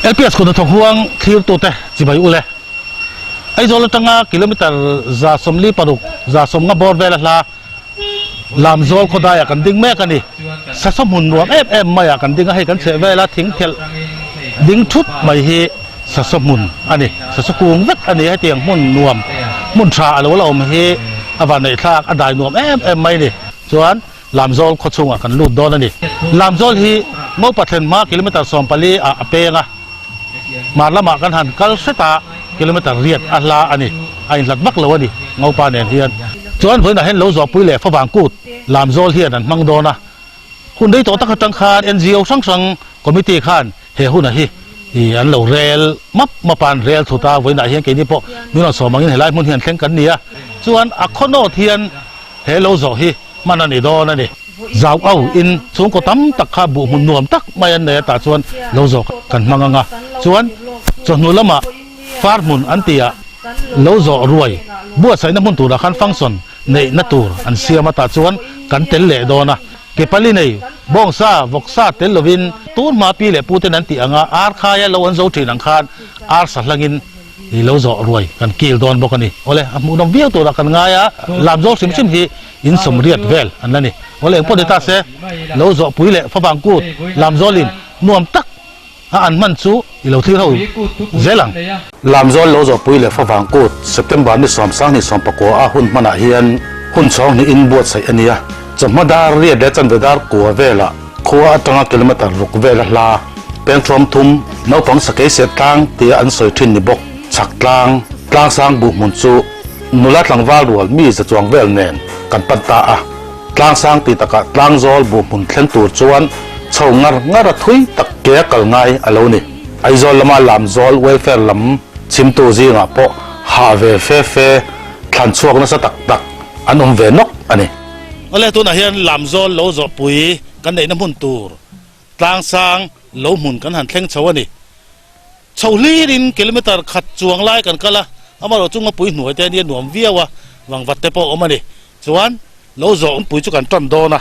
LPS Kut hnathawk huang thlirtute chibai ule. Aizawl atanga kilometre 146, 150 bawr vela hla Lamzawl khawdaiah kan ding mek a ni. Sasaw hmun nuam em em maiah kan ding a, hei kan chheh vela thing thelh ding thut mai hi sasaw hmun a ni. Sasaw kung vek a ni, hetiang hmun nuam, hmun tha a lo la awm hi a vanneihthlak, a dai nuam em em mai a ni. Chuan Lamzawl khaw chhungah kan lut dawn a ni. Lamzawl hi Ngopa thlen hma kilometre 14 ah a peng a, hmar lamah kan han kal hret a, kilometre riat a hla a ni. A inhlat vak lo a ni Ngopa nen hian. Chuan vawiinah hian lo zawhpui leh favang kut Lamzawl hian an hmang dawn a. Hun rei tawh tak atang khan NGO hrang hrang committee khan he huna hi an lo rel map map a, an rel thut a, vawiinah hian keini pawh min rawn sawm angin helai hmun hi an thleng kan ni a. Chuan a khaw nawt hian he lo zawh hi hman a ni dawn a ni. Zau au in chhungkaw tam tak kha buh hmun nuam tak mai an nei a tah chuan lo zawh kan hmang ang a. Chuan chawhnu lamah far hmun an ti a, lo zawh ruai buatsaihna hmun turah khan function neihna tur an siam a tah chuan kan tel leh dawn a. Ke pali nei, bawngsa, vawksa tel lovin tun hma pi leh puten an tih ang a, ar khaia lo an zo thin ang khan ar sa hlangin i lo zawh ruai kan kil dawn bawk a ni. Awle, a hmuhnawm viau turah kan ngai a, lamzawl hrim hrim hi in sawmriat vel an la ni. Awle, engpawh ni ta se, lo zawh pui leh favang kut lamzawlin nuam tak a an hman chu i lo thlir ho zel ang. Lamzawl lo zawh pui leh favang kut September ni 29 a hun hmanah hian hun chhawng hnihin buatsaih a ni a, chawhma dar riat leh chanve dar kua velah Khua atanga kilometre ruk vela hla pengthawm thum naupang sakei se tlang tia an sawi thin ni bawk. Chhak tlang, tlangsang buh hmun chu nula tlangval rual mi za chuang vel nen kan pan ta a. Tlangsang ti takah tlangzawl buh hmun thleng tur chuan chho ngar ngar a thui tak ke a kal ngai a lo ni. Aizawl lama Lamzawl welfare lam chhimtu zingah pawh hah ve fe fe thlan chhuak nasa tak tak an awm ve nawk a ni. Awle tunah hian Lamzawl lo zawhpui kan neihna hmun tur tlangsang lo hmun kan han thleng chho a ni. Chho hlirin kilometre khat chuang lai kan kal a, amaherawh chu ngawpui hnuai te ania nuam viau a, vangvat te pawh a awm a ni. Chuan lo zawhpui chu kan tan dawn a,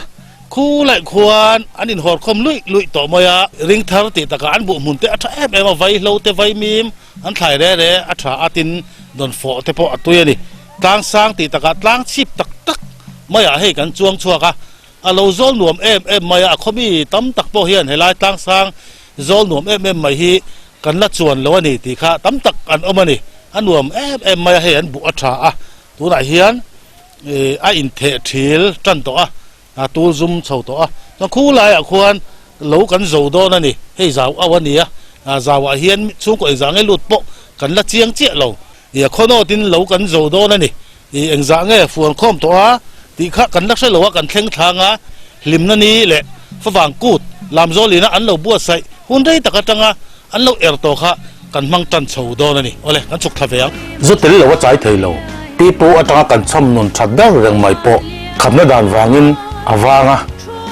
khu laih khuan an inhawrkhawm luih luih tawh mai a, ring thar tih takah an buh hmun te a tha em em a, vaihlo te vaimim an thlai re re a tha a tin dawn fawh te pawh a tui a ni. Tlangsang tih takah tlang chhip tak tak maiah hei kan chuang chhuak a, a lo zawl nuam em em mai a, a khawmi tam tak pawh hian helai tlangsang zawl nuam em em mai hi kan la chuan lo a ni tih kha tam tak an awm a ni. A nuam em em mai a, hei an buh a tha a, tunah hian ih a intheh thil tan tawh a, a tul zum chho tawh a, chuan khu laiah khuan lo kan zo dawn a ni, hei zau au a ni a, zauah hian chhungkaw engzah nge lut pawh kan la chiang chiah lo. Ih a khawnawtin lo kan zo dawn a ni. Ih engzah nge fuan khawm tawh a tih kha kan la hre lo a, kan thleng thlang a, hlimna ni leh favang kut Lamzawlina an lo buatsaih hun rei tak atanga an lo er tawh kha kan hmang tan chho dawn a ni. Awle, kan chhuk thla ve ang. Zu tel lo a chai thei lo. Pipu atanga kan chhawm nun that ber reng mai pawh khatna dan vangin a vang a,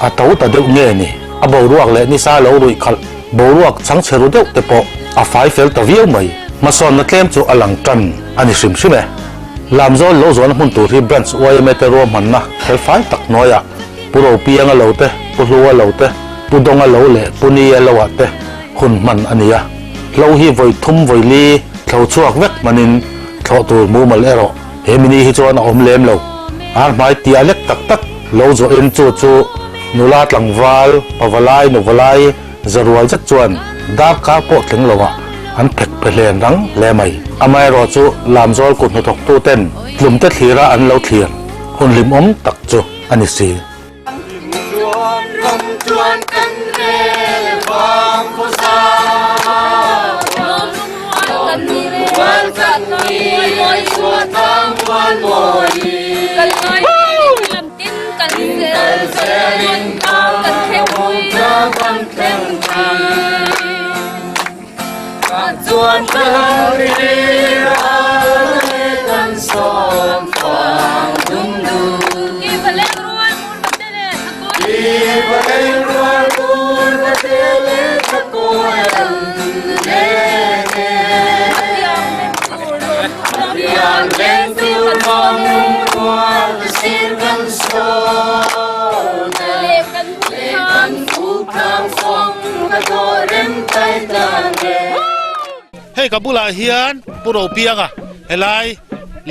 a to ta deuh nge ni. A boruak leh nisa lo ruih khalh Boruak changchhe ru deuh te pawh a fai fel ta viau mai. Hmasawnna tlem chu a lang tan a ni hrim hrim e. Lamzawl lo zualna hmun tur hi Branch yma te ruahmanna fel fai tak hnuaiah Pu Ropianga lo te, Pu Hlua lo te, Pu Dawnga lo leh Pu Nia lo ah te hun hman a ni a. Hlo hi vawi thum vawi li thlo chhuak vek hmanin thlawh tur mumal erawh he mini hi chuan a awm lem lo. Ar hmai tia lek tak tak lo zawhin chu chu nula tlangval, pavalai, nuvalai, Zarual zet chuan darkar pawh tling loah an phek pe hlen rang hle mai. Amaherawh chu Lamzawl kut hnathawktu ten tlumte thlira an lo thlir hun hlimawm tak chu a ni si. Hei ka bulah hian Pu Ropianga helai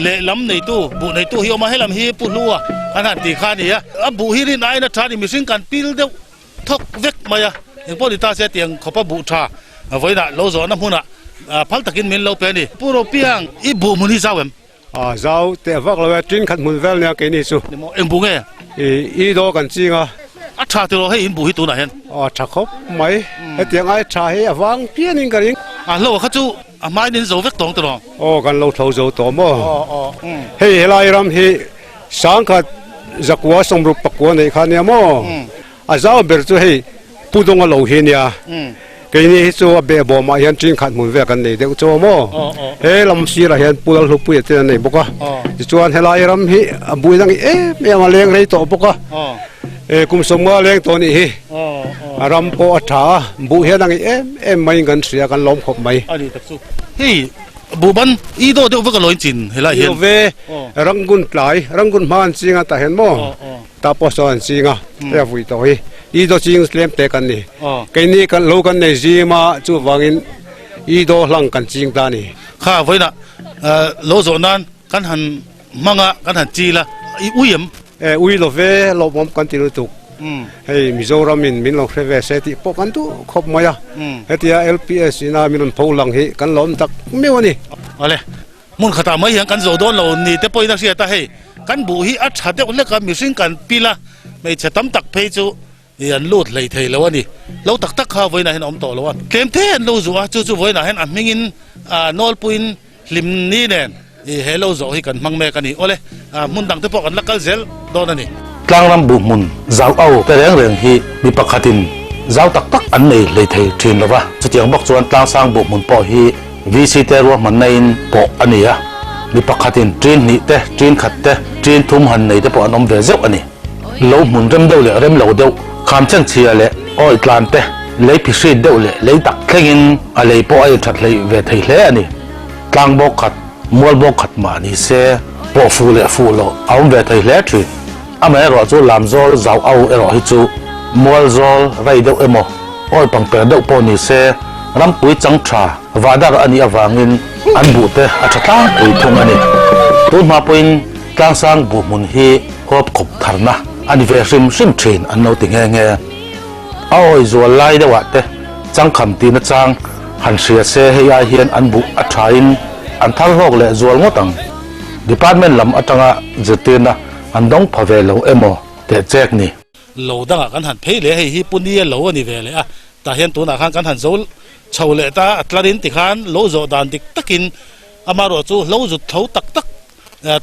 lehlam neitu, buh neitu hi a awm a, helam hi Pu Hlua kan han tih kha a ni a. A buh hi rin aiin a tha a ni, mihring kan pil deuh thawk vek mai a, engpawh ni ta se tiang khawpa buh tha vawiinah lo zawhna hmunah phal takin min lo pe a ni. Pu Ropiang, i buh hmun hi zau em? A zau teh vak lo e, tin khat hmun vel nia keini chu. Ni maw, eng bu nge? I daw kan ching a. A tha tiraw hei in bu hi tunah hian? A tha khawp mai, hetiang ai tha hi a vang pianin ka ring. A hlo kha chu a hmain in zo vek tawng tiraw? Aw kan lo tho zo tawh maw? Hei helai ram hi sangkhat zakua sawmruk pakua neih kha nia maw? A zau ber chu hei Pu Dawnga lo hi nia, keini hi chu a behbawmah hian ṭin khat hmun vel kan nei deuh chu maw? He lam sirah hian Pu Lalhlupuia te an nei bawk a, tichuan helai ram hi a bui dang em em a leng rei tawh bawk a, e kum sawmnga leng tawh nih hi a ram pawh a ṭha a, buh hian a ngeih em em maiin kan hria kan lawm khawp mai. A ni tak chu. Hei buhban i dawh deuh vek a lo inchin helai hian. I dawh ve, Rangoon tlai, Rangoon hma an ching a tah hian maw? Tah pawh sawn an ching a, hei a vui tawh hi. I daw ching tlem te kan ni. Keini kan lo kan nei zim a, chuvangin i daw hlang kan ching ta a ni. Kha vawiinah lo zawh nan kan han hmang a, kan han chil a, i ui em? E, ui lo ve, lawmawm kan ti lutuk. Hei Mizoramin min lo hre ve se tih pawh kan duh khawp mai a. Hetia LPS ina min rawn pho lang hi kan lawm tak meuh a ni. Awle, Hmun khatah mai hian kan zo dawn lo ni te pawhin a hriat a, hei kan buh hi a tha deuh hlek a, mihring kan pil a, hmeichhe tam tak phei chu ih an lut hlei thei lo a ni. Lo tak tak kha vawiinah hian a awm tawh lo a, tlem te an lo zuh a, chu chu vawiinah hian a hmingin ah nawlpuiin hlim ni nen ih he lo zawh hi kan hmang mek a ni. Awle, hmun dang te pawh kan la kal zel dawn a ni. Tlangram buh hmun zau au te reng reng hi mi pakhatin zau tak tak an nei hlei thei thin lo va, chutiang bawk chuan tlangsang buh hmun pawh hi VC te ruahmanna in pawh a ni a, mi pakhatin ṭin hnih te, ṭin khat te, ṭin thum han nei te pawh an awm ve zeuh a ni. Lo hmun rem deuh leh rem lo deuh, kham chengchhia leh awi tlan te, lei phihrit deuh leh lei tak thlengin a lei pawh a inthat hleih ve thei hle a ni. Tlang bawk khat, mual bawk khat mah ni se, pawh fuh leh fuh loh a awm ve thei hle ṭhin. Amaherawh chu Lamzawl zau au erawh hi chu mual zawl rei deuh emaw, awi pangper deuh pawh ni se, rampui chang tha vahdar a nih avangin an buh te a tha tlangpui thung a ni. Tun hma pawhin tlangsang buh hmun hi huap khawp tharna a ni ve hrim hrim thin an lo ti nghe nghe. A awi zual lai deuhah te changkham tihna chang han hria se hei ai hian an buh a thain an thar hlawk leh zual ngawt ang. Department lam atanga zirtirna an dawng pha ve lo emaw teh chek ni. Lo dangah kan han phei leh hei hi Punia lo a ni ve leh a, tah hian tunah khan kan han zo chho leh ta a tlarin tikhan lo zawh dan dik takin amaherawh chu hlo zut tho tak tak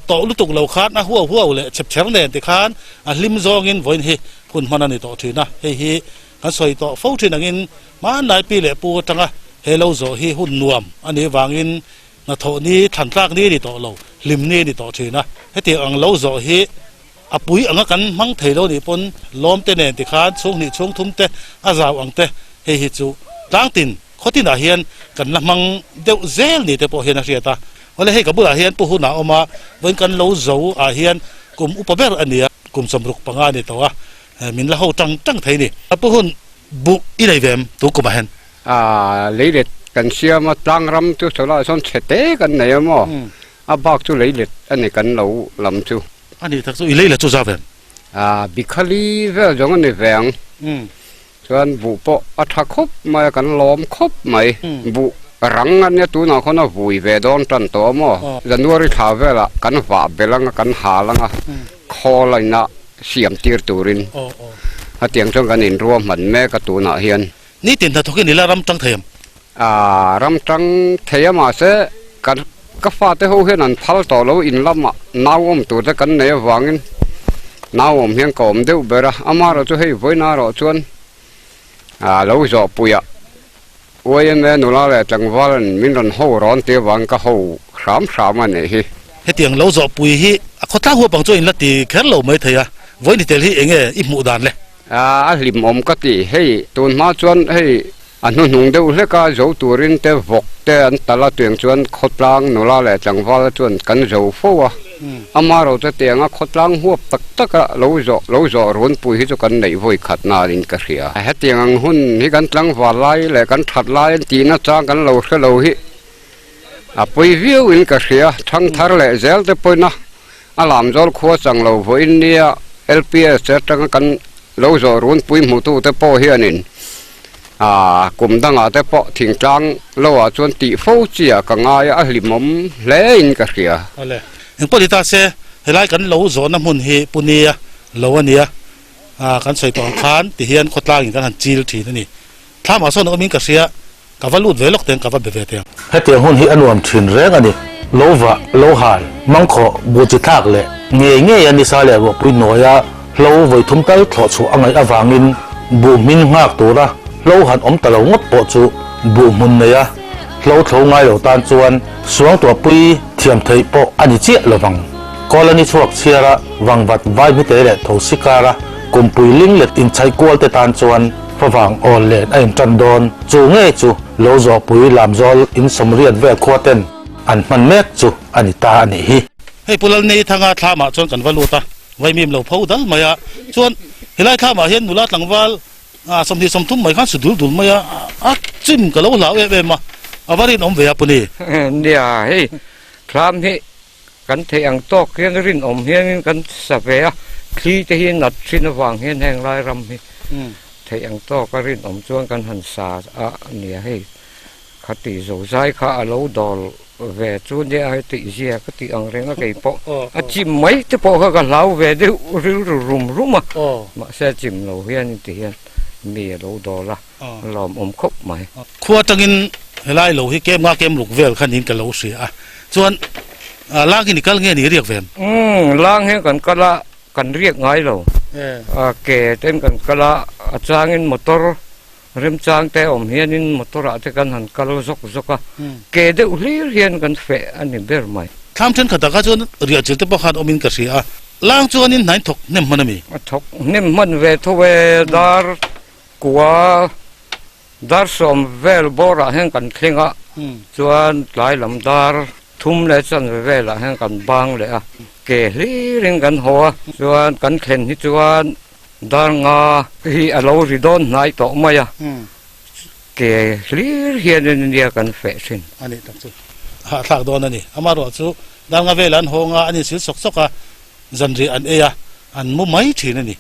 tawh lutuk lo khan a huau huau leh chhep chher nen tikhan a hlim zawngin vawiin hi hun hman a ni tawh thin a, hei hi kan sawi tawh fo thin angin hmanlai pi leh pu atanga he lo zawh hi hun nuam a nih vangin Hnathawh ni thlan tlak ni a ni tawh lo, hlim ni a ni tawh thin a. Hetiang ang lo zawh hi a pui anga kan hmang thei lo nih pawn lawm te nen tikhan chhung hnih chhung thum te a zau ang te hei hi chu tlangtin khawtinah hian kan la hmang deuh zel ni te pawh hian a hriat a. Awle hei ka bulah hian Pu Huna a awm a, vawiin kan lo zo ah hian kum upa ber a ni a, kum 65 a ni tawh a, min la ho tang tang thei ni. Pu Hun, buh i nei ve em tu kumah hian? A leilet kan siam a, tlang ram chu sawlaiah sawn chhe te kan nei a maw? A bak chu leilet a ni kan lo lam chu. A nih tak chu i leilet chu zau em? A bikhali vel zawng a ni ve ang. Chuan buh pawh a tha khawp mai a, kan lawm khawp mai. Buh rang a nia tunah khawn a vui ve dawn tan tawh a maw? January thla velah kan vah belh ang a, kan hal ang a, khawl a ina siam tir turin. Hetiang chuan kan inruahman mek a tunah hian. Nitin hnathawkin ila ram tang thei em? A ram tang thei a mahse kan ka fate ho hian an phal tawh lo in lamah nau awm tur te kan nei avangin nau awm hian ka awm deuh ber a, amaherawh chu hei vawiin erawh chuan a lo zawh puiah YMA nula leh tlangval an min rawn ho rawn tih avangin ka ho hram hram a nih hi. Hetiang lo zawh pui hi a khawtlang huap ang chuan in la ti kher lo mai thei a, vawiin hi tel hi enge i hmuh dan le? A hlimawm ka ti. Hei tun hma chuan hei a hnuhnung deuh hlek a, zo turin te vawk te an tal a, tuiang chuan khawtlang nula leh tlangval chuan kan zo fo a. Amaherawhchu tianga khawtlang huap tak taka lo zawh lo zawh runpui hi chu kan neih vawi khat nain ka hria. Hetiang ang hun hi kan tlangval lai leh kan that lai an tihna chang kan lo hre lo hi. A pawi viau in ka hria, thangthar leh zel te pawhin a a lamzawl khua chang lo vawiin nia LPS te atanga kan lo zawh runpui hmutu te pawh hianin aaa kum dangah te pawh thingtlang lo ah chuan tih fo chi ah ka ngai a, a hlimawm hle in ka hria. Awle, engpawh ni ta se, helai kan lo zawhna hmun hi Punia lo a nia, aaa kan sawi tawh ang khan ti hian khawtlangin kan han chil thin a ni. Thlamah sawn awmin ka hria. Ka va lut ve lawk teng ka va be ve teng. Hetiang hun hi a nuam thin reng a ni. Lo vah, lo hal, mangkhawh, bu chi thlak leh ngei ngei a nisa leh ruahpui hnuaia hlo vawi thum tal thlawh chhuah a ngaih avangin buh hmin nghak tura hlo han awm ta lo ngawt pawh chu buh hmun neia hlo thlo ngai lo tan chuan suangtuahpui thiam theih pawh a ni chiah lo vang. Colony chhuak chhiara vangvat vaihmite leh thosi kara kumpui ling let inchhaih kual te tan chuan Favang awl len a intan dawn. Chu ngei chu lo zawhpui lamzawl in sawmriat vel khua ten an hman mek chu a ni ta a nih hi. Hei Pu Lalnei Thanga thlamah chuan kan va lut a, vaimim lo pho dal mai a, chuan helai thlamah hian nula tlangval 20 30 mai khan su dul dul mai a, a chim ka lo hlau em em a, a va rinawm ve a Pu Ni. Nia, hei thlam hi Kan theih ang tawk hian rinawm hianin kan sa ve a, thli te hi nat thin avang hian heng lai ram hi theih ang tawka rinawm chuan kan han sa a nia hei khati zozai kha a lo dawl ve chu nia hei tih zia ka tih ang reng a kei pawh a chim mai te pawh kha ka hlau ve deuh rilru rum rum a mahse a chim lo hian ti hian mi a lo dawl a lawmawm khawp mai. Khua atangin helai lo hi kem nga kem ruk vel kha niin ka lo hria a, chuan lang hi ni kal nge ni riak ve em? Umm lang hian kan kal a, kan riak ngai lo. Ke ten kan kal a, a changin motor remchang te awm hianin motor ah te kan han kal zawk zawk a, ke deuh hlir hian kan feh a ni ber mai. Thlam thenkhatah kha chuan riah chil te pawh khan awmin ka hria a, lang chuanin hnain thawk hnem hman a mi? A thawk hnem hman ve tho e, dar Kua dar sawm vel bawrah hian kan thleng a, chuan tlai lam dar thum leh chanve velah hian kan bang leh a, ke hlirin kan haw a, chuan kan thlen hi chuan dar nga hi a lo ri dawn hnai tawh mai a, ke hlir hian ania kan feh thin. A nih tak chu hahthlak dawn a ni. Amaherawh chu dar nga velah an haw nga a ni sil sawk sawk a, zanriah an ei a, an mu mai thin a ni.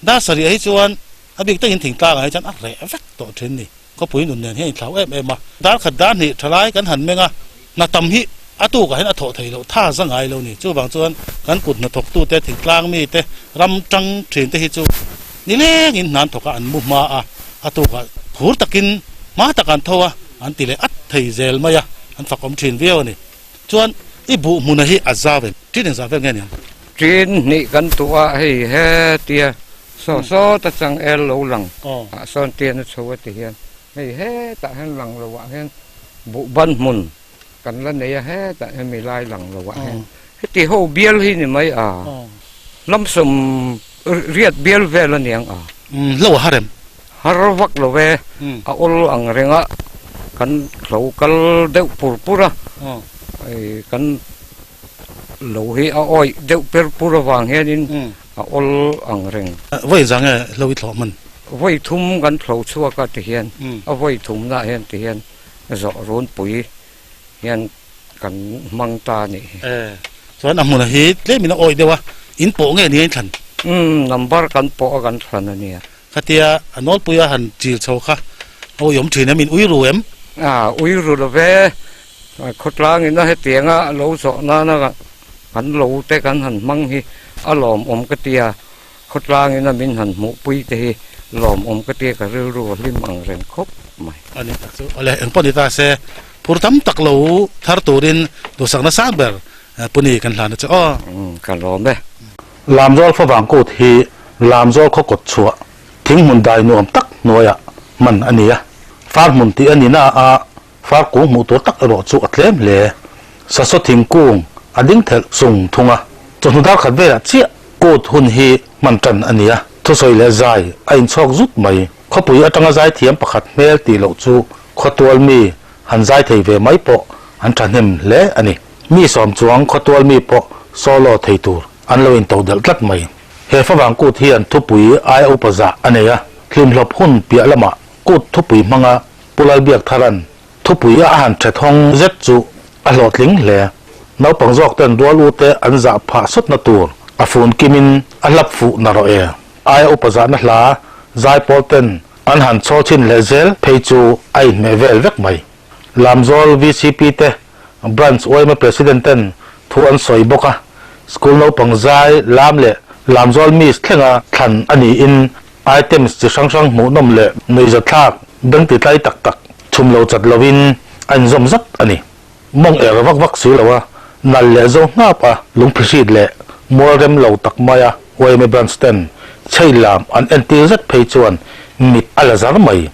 Dar sarih hi chuan a bik takin thingtlangah hi chuan a reh vek tawh thin ni. Khawpui nun nen hian a inthlau em em a. Dar khat dar hnih tha lai kan han meng a, hna tam hi a tukah hian a thawh thei loh tha za ngai lo ni. Chuvang chuan kan kut hnathawktute, thingtlang mite, ram tang thin te hi chu nilengin hna an thawk a, an mu hma a, a tukah phur takin hma tak an tho a, an ti leh at thei zel mai a, an fakawm thin viau a ni. Chuan i buh hmuna hi a zau em? Ṭin engzah vel nge ni ang? Ṭin hnih kan tuh a, hei hetia saw sawt a chang el lo lang ah sawn tian a chho a ti hian hei hetah hian lang lo ah hian buh ban hmun kan la nei a, hetah hian mi lai lang lo ah hian heti ho bial hi ni mai a, lamsawm riat bial vel a niang a. Lo a har em? Har vak lo ve, a awl ang reng a, kan hlo kal deuh pur pur a, kan lo hi a awih deuh per pur avang hianin a awl ang reng. Vawi zah nge hlo i thlawh hman? Vawi thum kan thlo chhuak a ti hian, a vawi thumnaah hian ti hian zawh runpui hian kan hmang ta a nih hi. Chuan a hmunah hi tlemin a awih deuh a, in pawh nge ni a in thlan? Umm, number kan pawh a kan thlan a nia. Khatia a nawlpui a han chil chho kha a ui awm thin em? In ui ru em? A ui ru lo ve. Khawtlang ina hetianga lo zawh nana kan lo te kan han hmang hi a lawmawm ka tia. Khawtlang ina min han hmuhpui te hi lawmawm ka tia ka rilru a hlim ang reng khawp mai. A ni tak chu. Awle, engpawh ni ta se, phur tam tak lo thar turin duhsakna sang ber Puni kan hlan a che aw. Ka lawm e. Lamzawl favang kut hi Lamzawl khaw kawt chhuah thing hmun dai nuam tak hnuaiah hman a ni a. Far hmun tih a ni na a, far kung hmuh tur tak erawh chu a tlem hle. Sasaw thingkung a ding thelh sung thung a, chawhnu dar khat velah chiah kut hun hi hman tan a ni a. Thusawi leh zai a inchhawk zut mai. Khawpui atanga zai thiam pakhat hmel tih loh chu khawtual mi han zai thei ve mai pawh an thahnem hle a ni. Mi sawm chuang khawtual mi pawh solo thei tur an lo intodelh tlat mai. He favang kut hian thupui aia upa zah a nei a, hlimhlawp hun piah lamah kut thupui hmanga Pu Lalbiakthara'n thupui a han tha thawng zet chu A hlawhtling hle. Naupang zawk ten rual u te an zah phah sawtna tur a fun kimin a hlap fuh na rawh e. Aia upa zahna hla zaipawl ten an han chhawl chhin leh zel phei chu a inhmeh vel vek mai. Lamzawl VCP te Branch yma President ten thu an sawi bawk a, School naupang zai lam leh Lamzawl Miss thlenga thlan a niin items chi hrang hrang hmuhnawm leh nuihzatthlak beng ti tlai tak tak chhum lo chat lovin a inzawm zat a ni. Mawng er vak vak si lo a, nal leh zo hnap a lungphihrit leh mual rem lo tak maia yma Branch ten chei lam an entir zet phei chuan mit a la zar mai.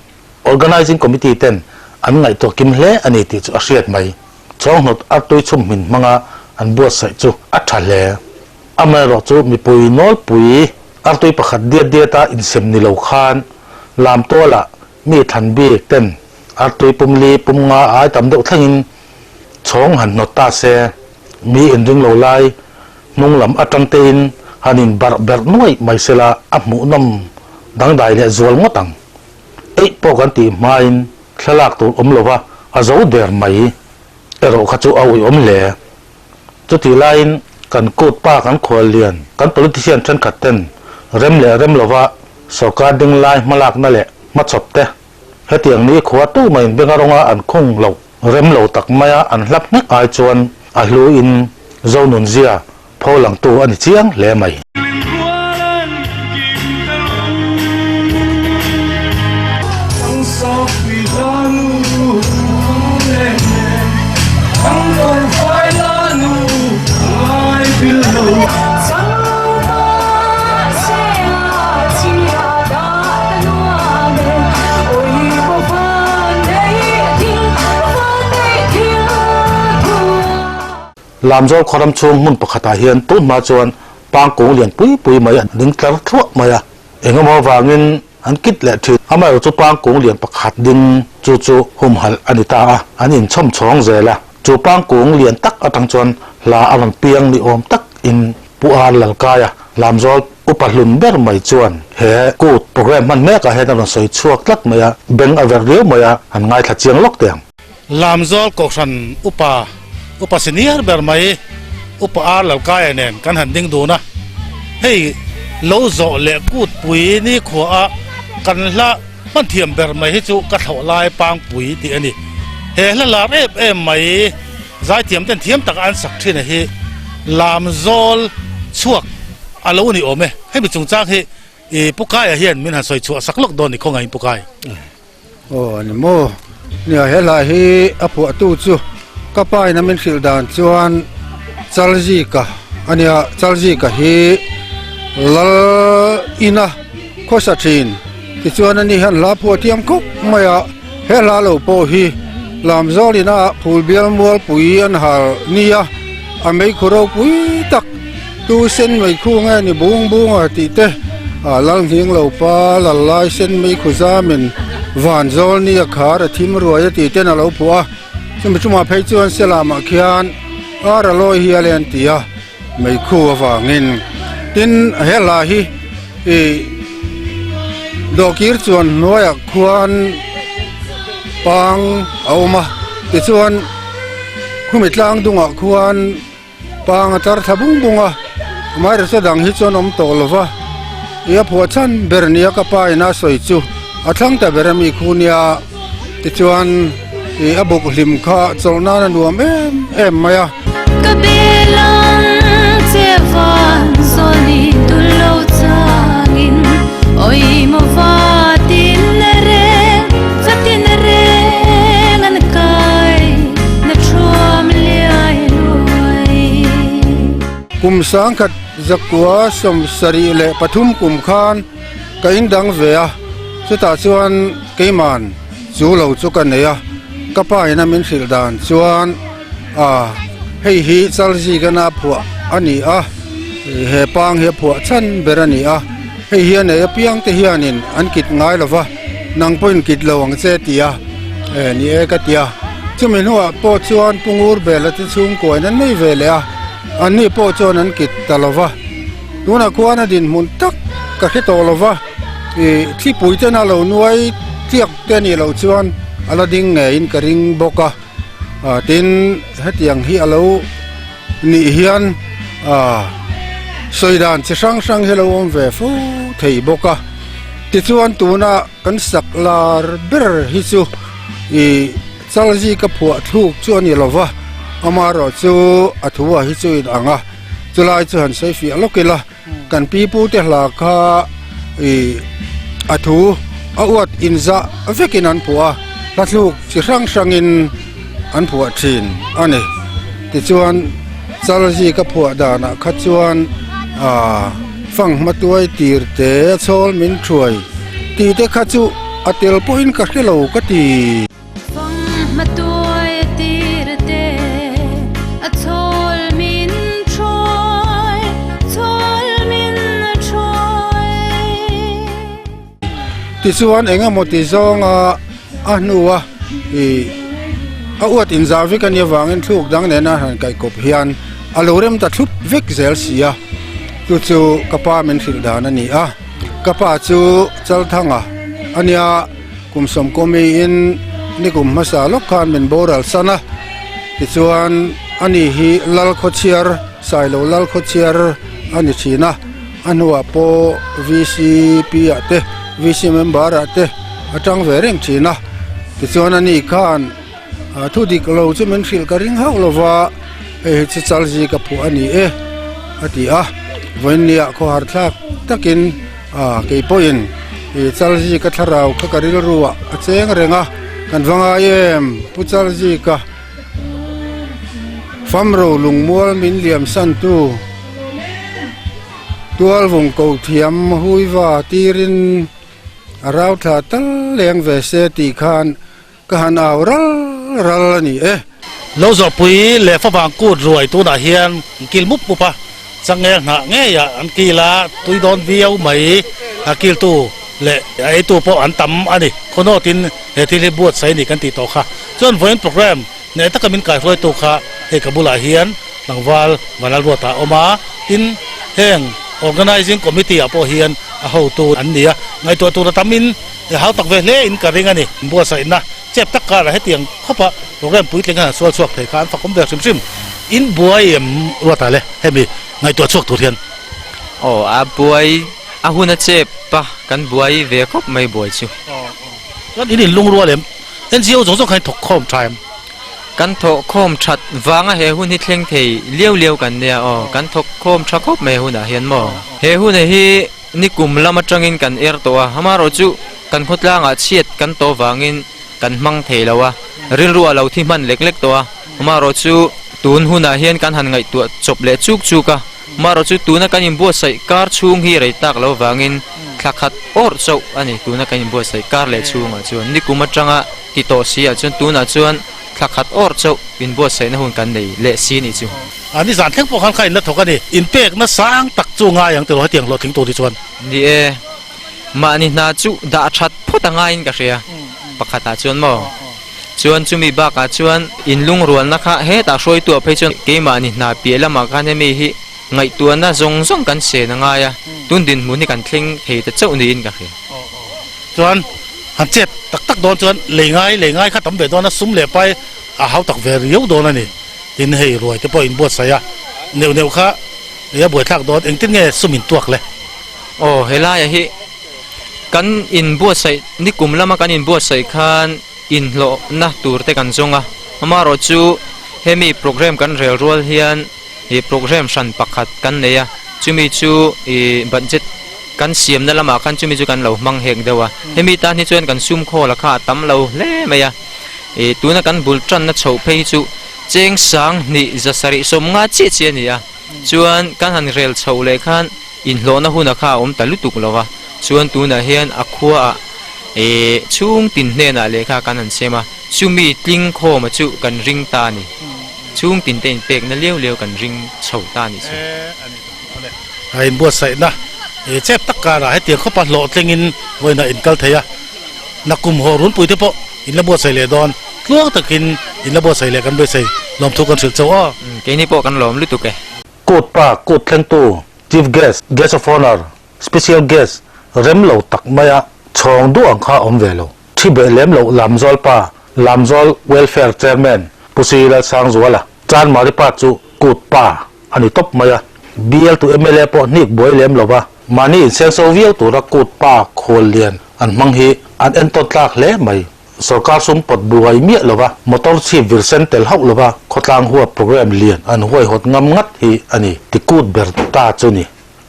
Organising Committee ten an ngaihtuah kim hle a ni tih chu a hriat mai. Chawnghnawt artui chhum hmin hmanga an buatsaih chu a tha hle. Amaherawh chu mipui nawlpui artui pakhat diat diata insem ni lo khan Lamtualah mi thlan bik ten artui pumli pum nga ai tam deuh thlengin chhawng han hnawt ta se, mi inring lo lai hnung lam atang tein han in barh berh nuaih mai sela a hmuhnawm dangdai leh zual ngawt ang. Eih pawh kan tih hmain thlalak tur awm lova a zo der mai erawh kha chu a uiawm hle. Chutih laiin kan kut pa kan khual lian kan politician thenkhat ten rem leh rem lova sorkar ding lai hmalakna leh hmachhawp te hetiang ni khua tu maiin benga rawnga an khung loh rem lo tak maia an hlap nghek ai chuan a hluin Zonunzia pholangtu a ni chiang hle mai. Lamzawl khawram chhung hmun pakhatah hian tun hma chuan pangkung lian pui pui mai an ding tlar thluah mai a, engemaw avangin an kit leh thin. Amaherawh chu pangkung lian pakhat ding chu chu humhalh a ni ta a, an inchhawm chhawng zel a. Chu pangkung lian tak atang chuan hla a rawn piang ni awm tak in Pu Ar Lalkaia Lamzawl upa hlun ber mai chuan he kut program hman mekah hian a rawn sawi chhuak tlat mai a, beng a verh riau mai a, an ngaithla chiang lawk teh ang. Lamzawl Kohhran upa, upa senior ber mai Upa Ar Lalkaia nen kan han ding dun a, hei lo zawh leh kutpui nikhua a kan hla hman thiam ber mai hi chu ka thlawh lai pangpui tih a ni. He hla lar em em mai zaithiam ten thiam taka an sak thin a hi Lamzawl chhuak a lo ni awm e. Hemi chungchang hi i Pu Kaia hian min han sawi chhuah sak lawk dawn ni khawngaih in Pu Kai. Aw ani maw? Nia he hla hi a phuahtu chu ka pa in a min hrilh dan chuan Chalzika a nia, Chalzika hi Lal ina khawsa thin tichuan ani hian hla phuah thiam khawp mai a, he hla lo pawh hi Lamzawl ina phul bial mualpui an hal nia, a meikhu ropui tak Tu sen mei khu nge ni bung bung a tih te a lal nghing lo pa lal lai sen mei khu zamin van zawl ni a khar a thim ruai a tih ten a lo phuah a chumi chungah phei chuan selamah khian ar a lawi hial e an ti a mei khu avangin tin he hla hi ih dawhkir chuan hnuaiah khuan pang a awm a tichuan khumi tlang dungah khuan. Pang a tar thla bung bung a, amaherawhchu dang hi chuan awm tawh lo va, i a phuah chhan ber nia ka pa ina sawi chu a thlang ta ber a mi khu nia tichuan i a buk hlim kha chawlh nan a nuam em em mai a. Ka belang che van zawni tul lo changin awi maw vatin reng vatin reng an kai na thuam liai luai. Kum sangkhat zakua 73 kum khan ka indang ve a, chutah chuan keiman chu lo chu ka nei a, ka pa ina min hrilh dan chuan a hei hi Chalzikana phuah a ni a, he pang hi a phuah chhan ber a ni a, hei hi a nei apiang te hianin an kit ngai lo va. Nang pawhin kit lo ang che ti a, e ni e ka ti a. Chumi hnuah pawh chuan Pu Ngur Bela te chhungkuain an nei ve leh a, anni pawh chuan an kit ta lo va. Tunah khuan a dinhmun tak ka hre tawh lo va, i thlipui ten a lo nuai tliak te a nih loh chuan a la ding ngeiin ka ring bawk a. Tin, hetiang hi a lo nih hian sawi dan chi hrang hrang hi a lo awm ve fo thei bawk a. Tichuan tuna kan sak lar ber hi chu ih Chalzi ka phuah thluk chu a ni lo va, amaherawhchu a thua hi chu in ang a, chulai chu han sawi fiah lawk ila. Kan pi pu te hla kha ih a thu a uat inzah vekin an phuah a, hla thluk chi hrang hrangin an phuah thin a ni. Tichuan Chalzi ka phuah danah kha chuan ah fanghma tuai tir te a chhawl min thuai tih te kha chu a tel pawhin ka hre lo ka ti. Tichuan eng emaw ti zawnga a hnua ih a uat inzah vek a nih avangin thluk dang nena han kaihkawp hian a lo rem ta thlup vek zel si a, chu chu ka pa min hrilh dan a ni a, ka pa chu Chalthanga a nia. Kum sawmkawmiin nikum hmasa lawk khan min boral san a, tichuan ani hi Lal Khawchhiar, Sailo Lal Khawchhiar a ni thin a, a hnuah pawh VCP ah te, VC member ah te a tang ve reng thin a, tichuan ani khan thu dik lo chu min hrilh ka ring hauh lo va, hei hi chu Chalzi ka phuah a ni e a ti a, vawiinniah khawhar thlak takin. A, kei pawhin i Chalzika thlarau kha ka rilru ah a cheng reng a, kan va ngai em Pu Chalzika Famro lungmual min liam san tu Tualvung ko thiam huiva tirin a rau thla tal leng ve se tih khan Ka han au ral ral a ni e. Lo zawhpui leh favang kut ruai tunah hian an kil mup mup a, changel hnah ngeiah an kil a, tui dawn viau mai a kiltu leh a eitu pawh an tam a ni. Khawnawtin he thil hi buatsaih a ni kan tih tawh kha. Chuan vawiin programme hneh taka min kaihruaitu kha hei ka bulah hian tlangval Vanlalruata a awm a, tin heng organising committee ah pawh hian a hotu an ni a, ngaihtuah tur a tamin I hau tak ve hle in ka ring a ni. Buatsaihna chep tak karah hetiang khawpa program puitling hian an sual chhuak thei kha an fakawm ve hrim hrim. In buai em Ruata le hemi ngaihtuah chhuak tur hian? Aw a buai a hun a chep a kan buai ve khawp mai buai chu. Chuan in inlungrual em? NGO zawng zawng kha in thawk khawm tha em? Kan thawh khawm that vanga he hun hi thleng thei liau liau kan nia aw kan thawk khawm tha khawp mai hunah hian maw? He hun hi Nikum lam atangin kan er tawh a, amaherawh chu kan khawtlangah chhiat kan tawh vangin kan hmang thei lo a, rilru a lo thi hman lek lek tawh a, amaherawh chu tun hunah hian kan han ngaihtuah chawp leh chuk chuk a, amaherawh chu tuna kan inbuatsaih kar chhung hi rei tak lo vangin thla khat awrh chauh a ni, tuna kan inbuatsaih kar leh chhungah chuan nikum atanga ti tawh si ah chuan tunah chuan thla khat awrh chauh inbuatsaihna hun kan nei leh si nih chu. A nizan thleng pawh khan kha in la thawk a ni. Inpekna sang tak chu ngai ang tiraw hetiang hlawhtling tur hi chuan. Ni e, mahni hna chu dah that phawt a ngaiin ka hria pakhatah chuan maw? Chuan chumi bakah chuan inlungrualna kha hetah hruaituah phei chuan keimahni hna piah lamah khan hemi hi ngaihtuahna zawng zawng kan sen a ngai a, tun dinhmun hi kan thleng thei ta chauh niin ka hria. Chuan han chet tak tak dawn chuan lei ngai lei ngai kha tam ve dawn a, sum leh pai a hau tak ve riau dawn a ni. Tin hei ruai te pawh in buatsaih a, neuh neuh kha ei a buaithlak dawn, engtin nge sum in tuak le? Aw helaia hi kan in buatsaih nikum lama kan in buatsaih khan inhlawhna tur te kan zawng a, amaherawh chu hemi program kan rel rual hian ih program hran pakhat kan nei a, chumi chu ih budget kan siamna lamah khan chumi chu kan lo hmang hek deuh a, hemi tan hi chuan kan sum khawl a kha a tam lo hle mai a. Ih tuna kan bul tanna chhoh phei hi chu cheng sang hnih za sarih sawm nga chiah chiah a ni a, chuan kan han rel chhoh leh khan inhlawhna huna kha a awm ta lutuk lo va, chuan tunah hian a khuaah ih chhung tin hnenah lehkha kan han sem a, chumi tling khawma chu kan ring ta a ni, chhung tin te inpekna liau liau kan ring chho ta a nih chu. A inbuatsaihna ih chep tak karah hetiang khawpa hlawhtlingin vawiinah inkal thei a. Nakum haw runpui te pawh in la buatsaih leh dawn, tluang takin in la buatsaih leh kan beisei lawmthu kan hrilh chauh aw. Keini pawh kan lawm lutuk e. Kut pa, kut thlengtu, Chief Guest, Guest of Honour, Special Guest rem lo tak maia chhawng duh ang kha awm ve lo. Thi beh lem loh Lamzawl pa, Lamzawl Welfare Chairman. Pu Si Lalsangzuala, Chanmari pa chu kut pa a ni tawp mai a, bial tu mla pawh hnik buai lem lo va, mahni insenso viau tura kut pa khual lian an hmang hi an entawn tlak hle mai. Sorkar sum pawt buai miah lo va, motor chhip vir sen tel hauh lo va, khawtlang huap programme lian an huaihawt ngam ngat hi a ni ti kut ber ta chu ni.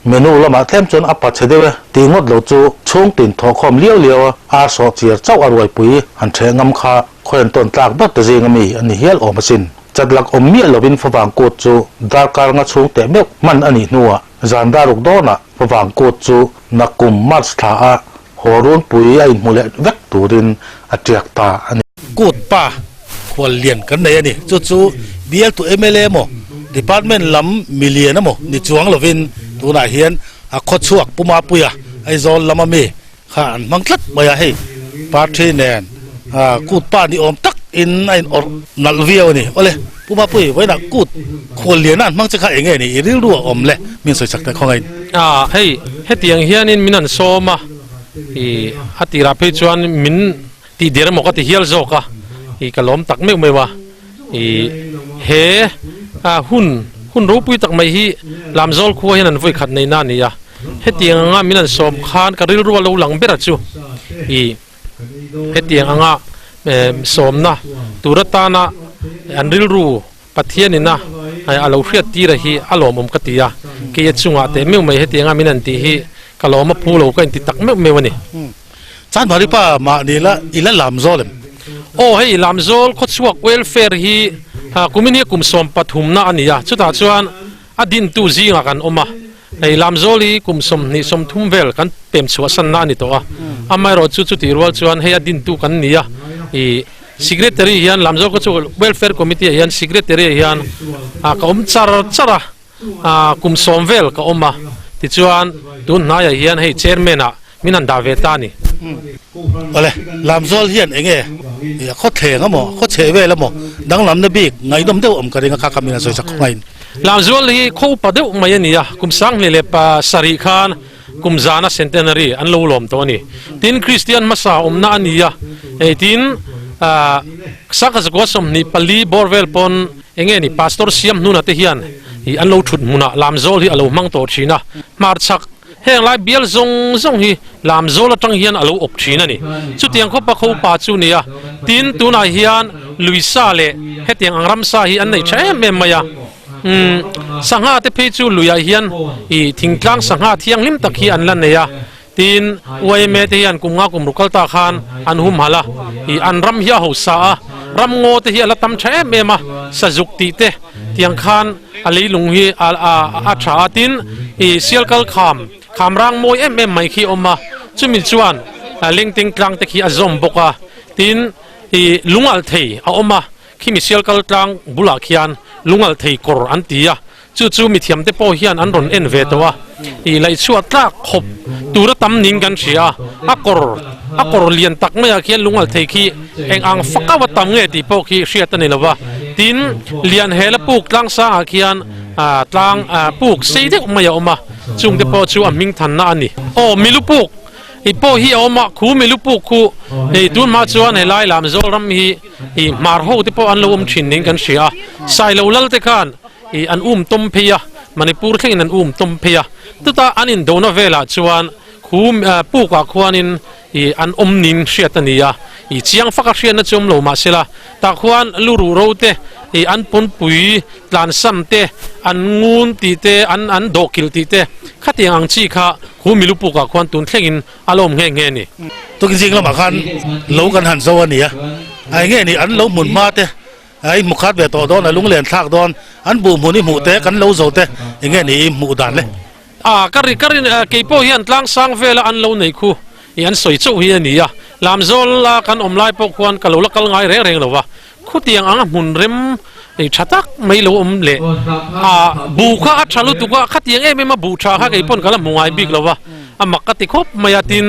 Menu lamah tlem chuan a pa chhe deuh e tih ngawt lo chu chhungtin thawhkhawm liau liau a ar sawh chiar chauh a ruaipui han ṭheh ngam kha khawian tawn tlak ber te zing ami a ni hial awm asin. Chatlak awm miah lovin favang kut chu darkar nga chhung teh meuh hman a nih hnuah zan daruk dawnah favang kut chu nakkum March thla a haw runpui a inhmu leh vek turin a ṭiak ta a ni. Kut pa khual lian kan nei a ni. Chu chu bialtu mla emaw department lam milian emaw ni chuang lovin tunah hian a khawchhuak Pu Mapuia Aizawl lama mi kha an hmang tlat mai a, hei party nen kut pa ni awm tak in a in awrh nalh viau a ni. Awle Pu Mapui vawiinah kut khual lian a an hmang che kha eng nge ni i rilru a awm le min sawi chak teh khawngain. A hei hetiang hianin min an sawm a, i a tirah phei chuan min Tih der emaw ka ti hial zawk a, i ka lawm tak meuh meuh a, i he hun hun ropui tak mai hi Lamzawl khua hian an vawi khat nei na a ni a, hetiang anga min an sawm khan ka rilru a lo lang ber a chu, i hetiang anga sawmna tur atana an rilru Pathianin a a lo hriat tir a hi a lawmawm ka ti a, kei a chungah teh meuh mai hetianga min an tih hi ka lawm a phu lo ka inti tak meuh meuh a ni. Chanmari pa mahni la i la Lamzawl em? Aw hei Lamzawl khawchhuak welfare hi kumin hi kum 13 na a ni a, chutah chuan a dintu zingah kan awm a, hei Lamzawl hi kum 20 30 vel kan pem chhuahsanna a ni tawh a, amaherawh chu chutih rual chuan hei a dintu kan ni a, ih Secretary hian Lamzawl khawchhuak welfare committee ah hian secretary ah hian ka awm char char a. Kum 10 vel ka awm a, tichuan tun hnaiah hian hei chairman ah min han dah ve ta a ni. Awle, Lamzawl hian eng nge a khaw thleng a maw, khaw chheh vel a maw, danglamna bik ngaihnawm deuh awm ka ring a, kha kha min han sawi chak khawp mai. Lamzawl hi khaw upa deuh mai a ni a, kum 2007 khan kum zana centenary an lo lawm tawh a ni. Tin, Kristian hmasa awmna a ni a, tin 1924 bawr vel pawn Enge ni Pastor Siam hnuna te hian ih an lo thut hmunah Lamzawl hi a lo hmang tawh thin a, hmarchhak heng lai bial zawng zawng hi Lamzawl atang hian a lo awp thin a ni. Chutiang khawpa khopa chu ni a, tin tunah hian Luisa leh hetiang ang ramsa hi an nei tha em em mai a, umm sangha te phei chu luiah hian ih thingtlang sangha thianghlim tak hi an la nei a, Tin, YMA te hian kum nga kum ruk kal ta khan an humhalh a, ih an ram hi a hausa a, ram ngaw te hi a la tam tha em em a, sazuk tih te tiang khan a leilung hi a a a tha a, tin ih sialkal kham, kham rang mawi em em mai khi a awm a, chumi chuan lengteng tlang te khi a zawm bawk a, tin ih lungalh thei a awm a, khimi sialkal tlang bulah khian lungalh thei kawr an ti a. Chu chu mithiamte pawh hian an rawn en ve tawh a, ih laihchhuah tlak khawp tura tam ning kan hria a, a kawr a kawr lian tak maiah khian lungal thei khi eng ang fak auh a tam nge tih pawh khi hriat a ni lo va. Tin, lian hel a puk tlang sangah khian tlang puk sei deuh mai a awm a, chungte pawh chu a hming thanna a ni. Aw milu puk ih pawh hi a awm a, khu milu puk khu hei tun hma chuan helai Lamzawl ram hi ih hmar ho te pawh an lo awm thin niin kan hria a, Sailo lal te khan Ih an um tawm phei a, Manipur thlengin an um tawm phei a, chutah an indona velah chuan khu pukah khuanin ih an awm ning hriat a ni a, ih chiang faka hriatna chu awm lo mahsela tah khuan lu ruh ro te ih an pawnpui tlansam te an ngun tih te an an dawhkilh tih te khatiang ang chi kha khu milu pukah khuan tun thlengin a lawm nghe nghe a ni. Tukin zing lamah khan lo kan han zo a ni a, a enge ni an lo hmun hma te A i hmu khat ve tawh dawn, a lunglen thlak dawn, an buh hmun i hmuh te, kan lo zo te, eng nge ni i hmuh dan le? A, ka ri, ka rin, kei pawh hian tlang sang vela an lo nei khu i an sawi chauh hi a ni a, Lamzawl a kan awm lai pawh khuan ka lo la kal ngai reng reng lo va, khutiang anga hmun rem i tha tak mai lo awm leh a, buh kha a tha lutuk a, khatiang em em a buh tha kha kei pawn ka la hmu ngai bik lo va, a mak ka ti khawp mai a, tin,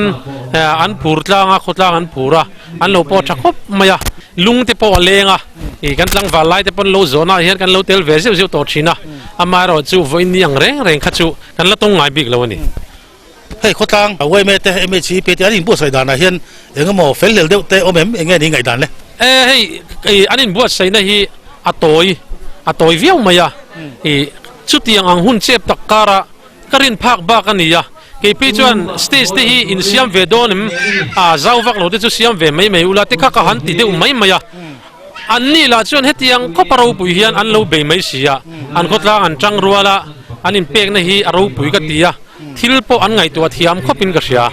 an phur tlang a, khawtlang an phur a. An lo pawh tha khawp mai a, lung te pawh a leng a, ih kan tlangval lai te pawn lo zawhna ah hian kan lo tel ve zeuh zeuh tawh thin a, amaherawh chu vawiin ni ang reng reng kha chu kan la tawng ngai bik lo a ni. Hei khawtlang yma te MHEP te an inbuatsaih danah hian eng emaw fel hlel deuh te awm em? Eng nge ni ngaihdan le? E hei ih an inbuatsaihna hi. a tawi a tawi viau mai a, ih chutiang ang hun chep tak kara ka rin phak bak a ni a, kei phei chuan stage te hi insiam ve dawn em a zau vak lo te chu siam ve mai mai ula te kha ka han ti deuh mai mai a, an ni lah chuan hetiang khawpa ropui hian an lo bei mai si a, an khawtlang an tang rual a, an inpekna hi a ropui ka ti a, thil pawh an ngaihtuah thiam khawpin ka hria.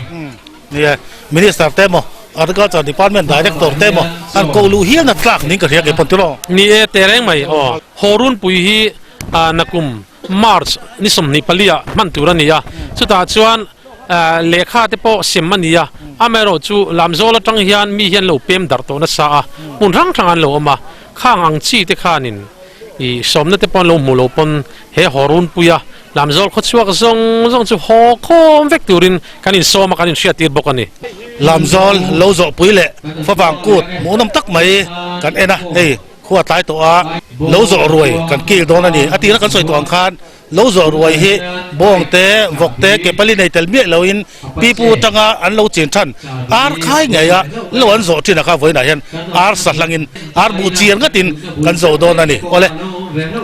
Nia, Minister te emaw, Agriculture Department Director te emaw an koh luh hian a tlak ning ka hria kei pawn tiraw. Ni e, teh reng mai aw. Hawrunpui hi nakum March ni 24 ah hman tur a ni a, chutah chuan lehkha te pawh sem a ni a, amaherawh chu Lamzawl atang hian mi hian lo pem darh tawh nasa a, hmun hrang hrang an lo awm a, khang ang chi te khanin I sawmna te pawh an lo hmuh loh pawn he haw runpui a, Lamzawl khawchhuak zawng zawng chu haw khawm vek turin kan insawm a, kan inhriattir bawk a ni. Lamzawl lo zawhpui leh favang kut hmuhnawm tak mai kan en a, hei khua tlai tawh a, lo zawh ruai kan kil dawn a ni. A tira kan sawi tawh ang khan Lo zawh ruai hi bawng te, vawk te, ke pali nei tel miah loin pipu atanga an lo chin than ar khai ngei a lo an zawh thin a kha vawiinah hian ar sa hlangin ar buh chiar ngatin kan zawh dawn a ni. Awle,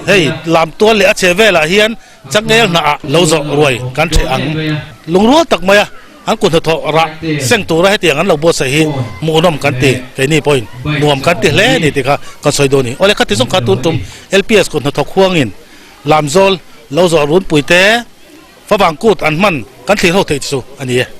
hei lamtual leh a chhe velah hian changel hnah ah lo zawh ruai kan hreh ang. Lungrual tak mai a. An kut hnathawh rah seng tura hetiang an lo buatsaih hi hmuhnawm kan ti, keini pawhin nuam kan ti hle a ni tih kha kan sawi dawn a ni. Awle khati zawng kha tun tum LPS kut hnathawk huangin Lamzawl lo zawh runpui te favang kut an hman kan thlir ho theih chu a ni e.